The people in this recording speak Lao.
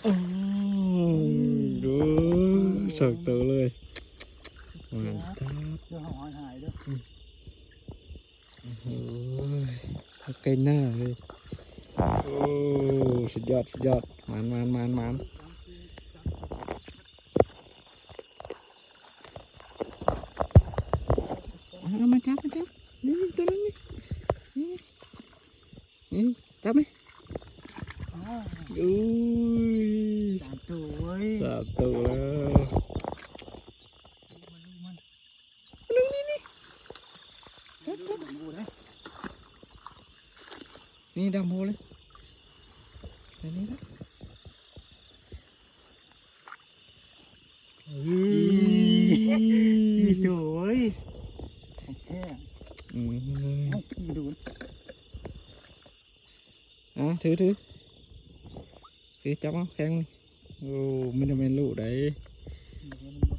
ອືມ ໂອ້ ສອງໂຕເລີຍ ໝານຄັບ ເດີ ເຮົາຫາຍເດີ ອືມ ໂອ້ຍ ພັກໄກ່ໜ້າເລີຍ ໂອ້ ສຸດຍອດ ສຸດຍອດ ໝານ ໝານ ໝານ ໝານ ເອົາ ມາຈັບ ມາຈັບ ນີ້ ນີ້ ໂຕນັ້ນນີ້ ນີ້ ນີ້ ນີ້ ຈັບໄໝ ອ້າວ ໂອ້ຍ ສາມໂຕເວີຍ ສາມໂຕແລ້ວ ມາດູມັນ ມາດູມັນ ນີ້ ນີ້ ຈັບ ຈັບ ນີ້ ດຳໂພເລີຍ ອັນນີ້ລະ ອືມ ສີ່ໂຕເວີຍ ຂອງແທ້ ອືມ ເອົາ ມາດູ ອ່າ ຖື ຖື ຖື ຈັບເອົາ ແຂງ ໂອ້ ມີແຕ່ແມ່ນ